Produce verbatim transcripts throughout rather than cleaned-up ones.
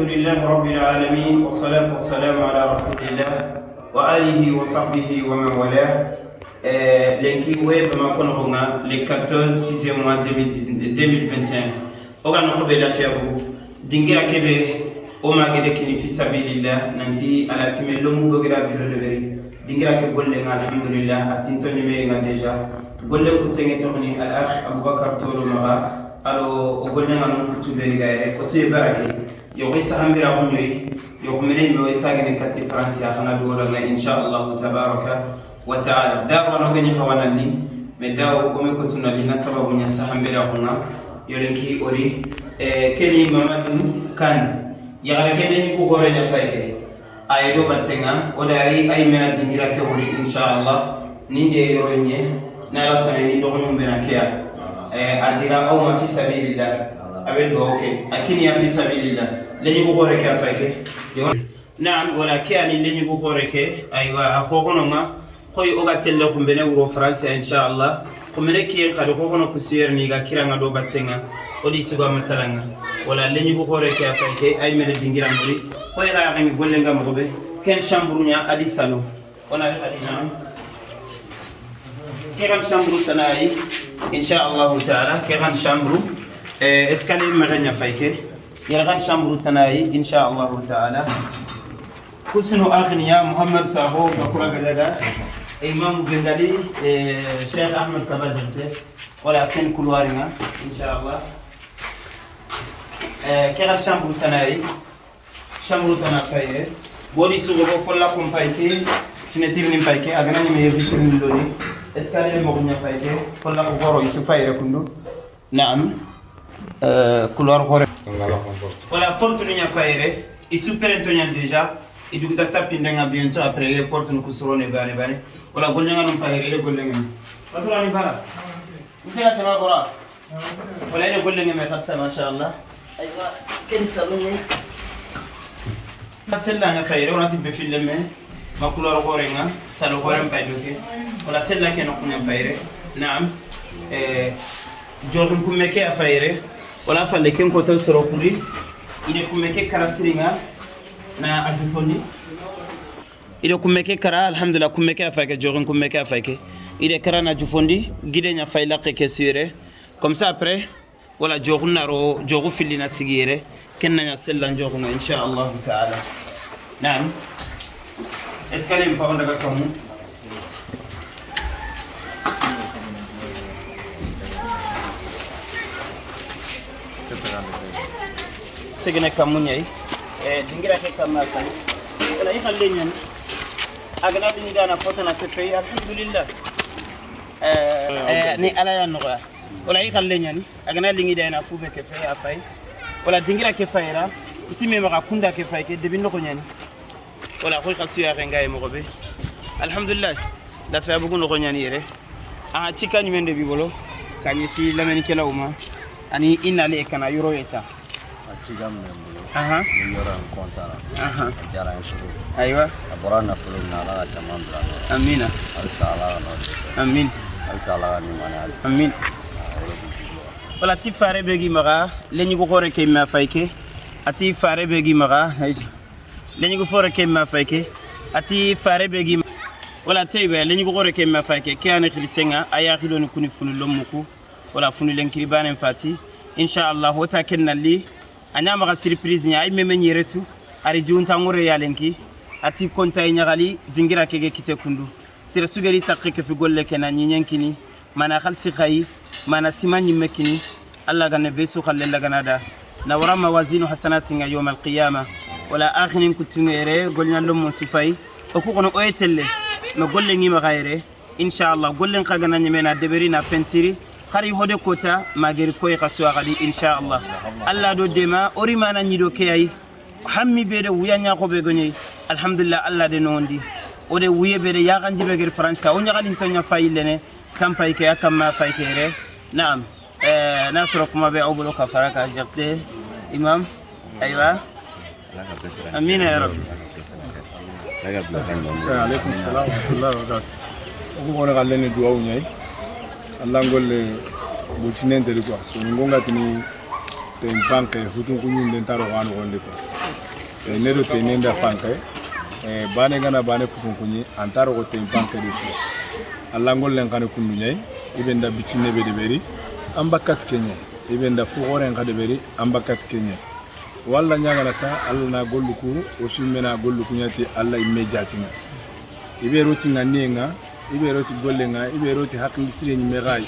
Alhamdulillahi rabbil alamin, wassalatu wassalamu ala rasulillah wa alihi wa sahbihi wa man wala. Eh, lenki we Bamako noxo ŋa, le quatorze sixième mois deux mille dix, deux mille vingt et un. O ga noxo be lafiya bugu. Dingira kebe, o ma gede kini fi sabilillah, nanti a la time lomu do geda vidéo de beri. Dingira ke golle ŋa, alhamdulillah, a tinto ɲeme ŋa déjà. Golle ku tenge toxni al akh Abubakar Tolo maxa, alo o golle ŋa non kutu beri ga yere, o suye barake. Yoxo i saxanbira xo ɲoyi, yoxo mene me o i sagene kati France ya xana duwola ŋa, insha Allahu tabaraka wa taala. Daru ano gani xawanalli, mais daru kome kotunalli na sababu ɲa saxanbira xo ŋa, yolenki ori, eh, keni Mamadou Kane. Yaxare ke de ɲi ku xore ɲa fay ke. Aye do batte ŋa, o dari ay mena dingira ke wori, insha Allah. Ni de yoro ɲe, na la sone ni doxo ɲum bena ke ya. Eh, a dira aw ma fi sabilillah. A be do ke. A kini ya fi sabilillah. Leɲi bu xore ke a fay ke. Yo. Naam, wala ke ani leɲi bu xore ke. Aywa, a xoxono ŋa. Xoy o ga telle xumbene wuro France, insha Allah. Xumene kiyen xadi xoxono ku suyer ni ga kira ŋa do batte ŋa. O di suga masala ŋa. Wala leɲi bu xore ke a fay ke, ay mele dingira muri. Xoy ga yaxini golle ŋa moxo be. Ken chambre ɲa a di salon. O na ri xadi na. Ke xan chambre tana yi, insha Allahu taala. Ke xan chambre, eh, escalier mexe ɲa fay ke. Yere xan chambre tana yi, insha Allahu taala. Kusunu akhniya Muhammad Saho, Bakura Gadaga, Imam Bengali, eh, Cheikh Ahmed Kaba Jante, wala ken couloir ŋa, insha Allah. Eh, ke xan chambre tana yi, chambre tana fayre. Bodi sugo bo folla kun pay ke, fenêtre ni pay ke, a ga na ɲi me vitrine loni, escalier mo ɲa fay ke, folla ko goro isu fayre kundu. Naam. Euh, couloir xore. Wala porte ni ɲa fayre. I su perento ɲa déjà. I duguta sapinde ŋa bientôt après les portes ni kusurone bane bane. Wala golle ŋa non fayre, golle ŋa. Patron ni bara. Monsieur la Tamagora. Wala ene golle ŋa me xarsa, masha Allah. Aywa, ken salon ni. Sella ɲa fayre, o na ti be fille me. Ma couloir xore ŋa, salle xore n pay doke. Wala sella ke no kunya fayre. Naam. Eh, joxin kumme ke a fayre. Wala falle ken ko tan soro kuri. Ine kumme ke kara siri ŋa na a jufondi. Ide kumme ke kara, alhamdulillah, kumme ke a fay ke, joxin kumme ke a fay ke. Ide kara na jufondi, gide ɲa fay lakke ke sire. Comme ça, après, wala joxu na ro, joxu filli na sigi yere, ken na ɲa sellan joxu ŋa, insha Allahu taala. Naam. Escalier n paxo n daga kamu. Segene kamu ɲayi. Eh, dingira ke kamma kan. Wala i xalle ɲani. A ga na dingira na fota na fefe, alhamdulillah. Eh, eh, ni Ala ya noxoya. Wala i xalle ɲani. A ga na liŋi da i na fu be ke fe a fay. Wala dingira ke fayra. Isi me maxa kunda ke fay ke debi noxo ɲani. Wala xoy xa suya ke ngaye moxo be. Alhamdulillah. Lafiya bugu noxo ɲani yere. A ci ka ɲimen de bi bolo. Ka ɲi si lameni ke lawuma. Ani inna le kana yoro yeta. A ci ga men bolo. Aha. Ni yoro an kontana. Aha. A jara en suru. Aywa. A bora na fulu na la caman bla. Amina. Al sala no dese. Amin. Al sala ni mana. Amin. Wala ti fare be gi maxa, leɲugu xore ke ma fay ke. A ti fare be gi maxa, hay. Leɲugu fore ke ma fay ke. A ti fare be gi ma-, wala tey be, leɲugu xore ke ma fay ke. Ke ani xirisenga, a ya xiloni kuni funu lomuku. Wala funu lenkiri banen pati. Insha Allah, hota ken nalli. A ɲa maxa surprise ɲa, ay meme ɲeretu. Ari junta ngore ya lenki. A ti konta i ɲaxali, dingira kege kite kundu. Sere sugeri takke ke fi golle ke na ɲiɲen kini. Mana xalsi xayi, mana sima ɲimme kini, Alla gane be su xalle lagana da. Na wara mawazinu hasanati ŋa yawmal qiyama. Wala axinin kutunŋe yere, golɲa lomo su fay. O ku xono o ye telle, ma golle ŋi maxa yere. Insha Allah, gollen xa gana ɲeme na deberi na pentiri. Xari hode kota, ma geri koy xa suwa xadi, insha Allah. Alla do dema, ori mana ɲi do ke yayi. Hammi be de wuya ɲa xo be goni. Alhamdulillah, Alla de nondi. O de wuye be de ya ganji be geri Faransa. O ɲaxalin to ɲa fayilene. Kan pay ke, a kan ma fay ke re. Naam. Eh, na soro kuma be aw bolo ka fara ka jarte. Imam. Aywa. Amina ya Rabbi. Wa alaikum salam wa rahmatullahi wa barakatuh. O ku xono xalle ni duwawu ɲayi. Alla ngolle botinen teri quoi. So ngonga tini Ten panke, futun kuɲu nden taro ga no gonde ko. E, ne do ten nda panke. E, bane gana bane futun kuɲi, an taro go ten panke di ko. Alla ngollen kane kundu ɲai, i be nda bicine be deberi, an bakkat ke ɲai. I be nda fugoren ka deberi, an bakkat ke ɲai. Walla ɲagana ta, Alla na gollu ku, o simmena gollu ku ɲati, Alla imme jatina. I be roti ŋanniye ŋa, i be roti golle ŋa, i be roti hakili sire ɲimme xayi,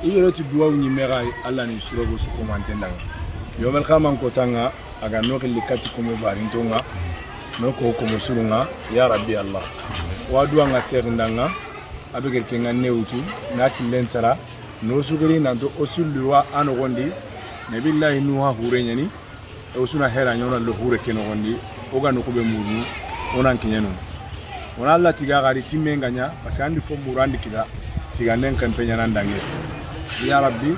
i be roti duwawu ɲimme xayi, Alla ni surogo su komante nda ŋa. Yomel xaman kota ŋa, a ga no xilli kati komo barinto ŋa, no ko komo suru ŋa, ya Rabbi Alla. Wa duwa ŋa sexi nda ŋa, a be gere ke ŋa ne wutu, na killen tara, no sugiri nanto o sullu wa a noxondi, Nabillahi Nuha hure ɲani, O suna hera ɲa o na lo hure ke noxondi, o ga noxu be murunu, o nan kiɲenu. O na Alla tiga xari timme ŋa ɲa, parce que andi fo muru andi kita, tiganden kempe ɲana ndange. Ya Rabbi,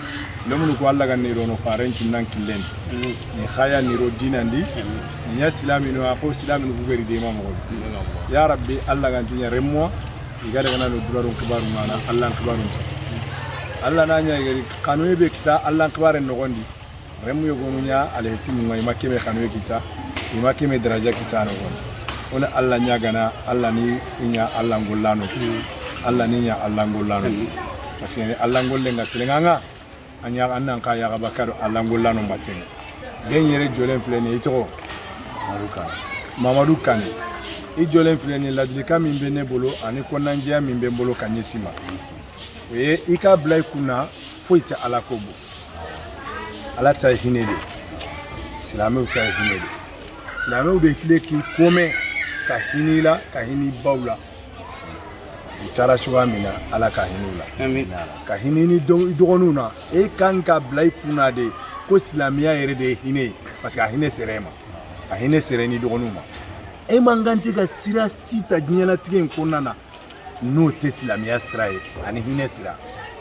lemunu ko Alla ga ni rono faren kinnan killen. Ni xaya ni ro dinandi, ni ɲa silaminu, a ko silaminu ku geri de ma moxo. Ya Rabbi, Alla ga nti ɲa remmo, i ga daga na lo duraron kibaru mana, Alla kibaru nta. Alla na ɲa geri, kanu be kita, Alla kibaren noxondi. Remu yogonu ɲa alhesimu ŋa, i ma keme xanu ye kita, i ma keme daraja kita no gon. O na Alla ɲagana, Alla ni i ɲa Alla ngollano. Alla ni ɲa Alla ngollano. Parce que Alla ngolle ŋa telenŋa ŋa, a ɲa an nan ka yaxa bakka do Alla ngollano mbatenŋa. Den yere jolen filene i toxo. Mamadu Kane. Mamadu Kane. I jolen filene ladilika min be ne bolo, ani konnanjeya min be n bolo ka ɲesima. O ye i ka bila i kunna, foyi tɛ Alla ko bo. Alla ta ye hine de. Silamew ta ye hine de. Silamew de file k'i kome ka hini la, ka hini baw la. U taara cogoya min na, Alla ka hini u la. Amin. Ka hini ni do-, i dɔgɔninw na. E kan ka bila i kunna de ko silamɛya yɛrɛ de ye hine ye. Parce que a hine sera e ma. A hine sera i ni dɔgɔninw ma. E man kan tɛ ka sira si ta diɲɛlatigɛ in kɔnɔna na. N'o tɛ silamɛya sira ye, ani hinɛ sira.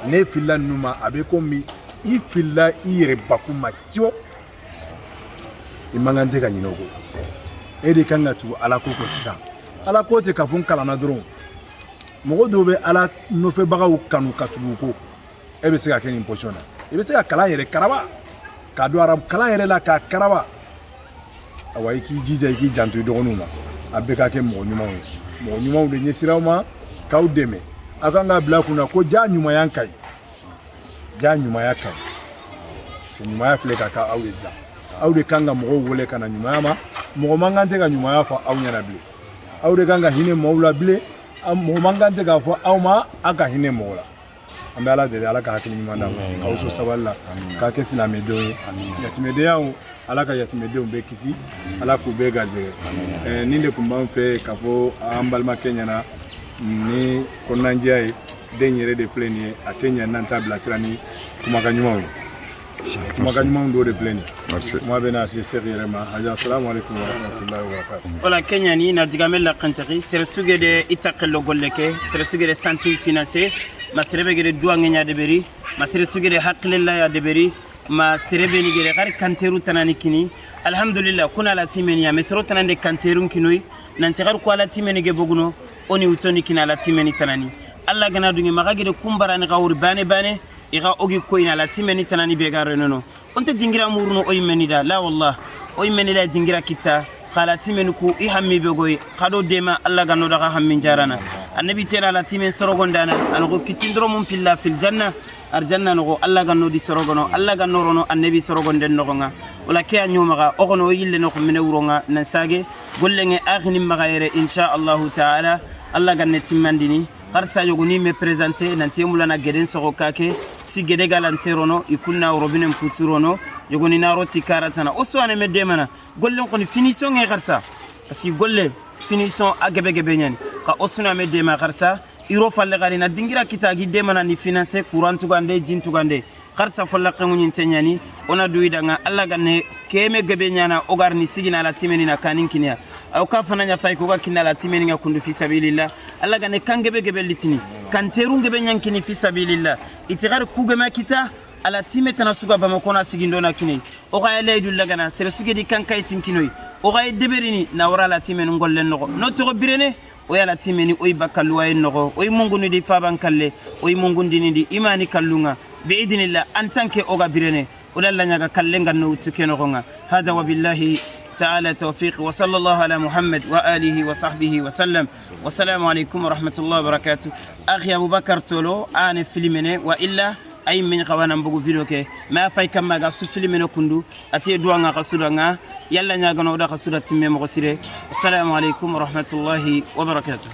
Ne filila ninnu ma, a bɛ komi i filila i yɛrɛ bakun ma, ciyo. I man kan tɛ ka ɲinɛ o ko. E de kan ka tugu Alla ko kɔ sisan. Alla ko tɛ ka fɔ n kalanna dɔrɔn. Mɔgɔ dɔw bɛ Alla nɔfɛbagaw kanu ka tugu u ko. E bɛ se ka kɛ nin position na. I bɛ se ka kalan yɛrɛ karaba, ka don arabu kalan yɛrɛ la, ka karaba. Awa, i k'i jija, i k'i janto i dɔgɔninw ma. A bɛɛ ka kɛ mɔgɔ ɲumanw ye. Mɔgɔ ɲumanw de ɲɛsira aw ma, k'aw dɛmɛ. Aw kan ka bila kunna ko ja ɲumanya ka ɲi. Ja ɲumanya ka ɲi. Se ɲumanya filɛ ka kɛ aw ye sisan. Aw de kan ka mɔgɔw wele ka na ɲumanya ma. Mɔgɔ man kan tɛ ka ɲumanya fɔ aw ɲɛna bilen. Aw de kan ka hinɛ mɔgɔw la bilen. Aw, mɔgɔ man kan tɛ k'a fɔ aw ma, aw ka hinɛ mɔgɔ la. An bɛ Alla deli, Alla ka hakili ɲuman d'an ma. Amin. K'aw so sabali la. Amin. K'a kɛ silamɛdenw ye. Amin. Yatimɛdenyaw, Alla ka yatimɛdenw bɛɛ kisi. Amin. Alla k'u bɛɛ garijɛgɛ. Amin. Eh, nin de tun b'an fɛ k'a fɔ an balimakɛ ɲɛna, ni kɔnɔnajɛya ye, den yɛrɛ de filɛ nin ye, a tɛ ɲɛ n'an t'a bilasira ni kumakan ɲumanw ye. Kumakan ɲumanw dɔ de filɛ nin ye. Merci. Kuma bɛ na se Sɛki yɛrɛ ma. Aja, assalamu alaikum wa rahmatullahi wa barakatuh. Wala, keɲani na digame la kantaki, sere suge de i taxello golle ke, sere suge de santi finance, ma sere be gede duwange ɲa deberi, ma sere suge de hakililla ya deberi, ma sere be ni gede xari kanteru tanani kini. Alhamdulillah, kuna la timeni ya, me soro tanande kanterun kinoi, nanti xari ko ala timeni ge boguno, oni wutoni kina la timeni tanani. Alla gana dunge maxa gede kumbarani xa wuri bane bane, i xa ogi koyina la timeni tanani be ga renono. O nta dingira muruno o yimmeni da, la wallah. O yimmeni la dingira kita, xa la timeni ku i hammi be goy, xa do dema Alla ganno daga hammin jarana. Annabi tera la timen sorogondana, an ko kitindro mun pilla fil janna, arjanna nogo Alla ganno di sorogono, Alla ganno rono annabi sorogonden nogonga. Wala ke a ɲomaxa, o xono o yille noxo mine wuronga, nan sage, gollenge axini maxa yere, insha Allahu taala, Alla ganne timmandini. Xarsa yogoni me présenter nanti mulana geden soxo kake, si gede galanterono, i kunna robinen puturono, yogoni na roti karatana. O suwane me demana, gollen xoni finition nge xarsa. Parce que golle finition a gebe gebe ɲani. Xa o suna me dema xarsa, iro falle xari na dingira kita gi demana ni finance, courant tugande, jin tugande. Xarsa folla xenŋu ɲinte ɲani, o na duyi danga, Alla ganne keme gebe ɲana, o garni sigina la timeni na kanin kiniya. Aw ka fana ɲa fay ko ga kinna la timeni nga kundu fi sabilillah. Alla ganne kan gebe gebe litini, kan terun gebe ɲankini fi sabilillah. Iti xari ku gema kita, ala time tana suga Bamako na sigindo na kine. O ga ye laydu lagana, sere suge di kan kay tinkinoy. O ga ye deberini, na wara la timeni ngollen noxo. No toxo birene, O ya la timeni, o yi bakka luwayen noxo, o yi mungundini faban kalle, o yi mungundini di imani kallunga. Bi idinillah, en tant que o ga birene, O da Alla ɲaaga kallen ga na wutu ke noxon ŋa. Hada wa billahi ta'ala tawfiq. Wa sallallahu ala Muhammad wa alihi wa sahbihi wa sallam. Wassalamu alaikum wa rahmatullahi wa barakatuh. Axi Abubakar Tolo, a ne filmene, wa illa, a yi me ɲi xa wa na n bogu video ke. Mais a fay kamma ga su filmene kundu, a ti duwa ŋa xa su da ŋa, Yalla ɲaagana o da xa su da timme moxo sire. Assalamu alaikum wa rahmatullahi wa barakatuh.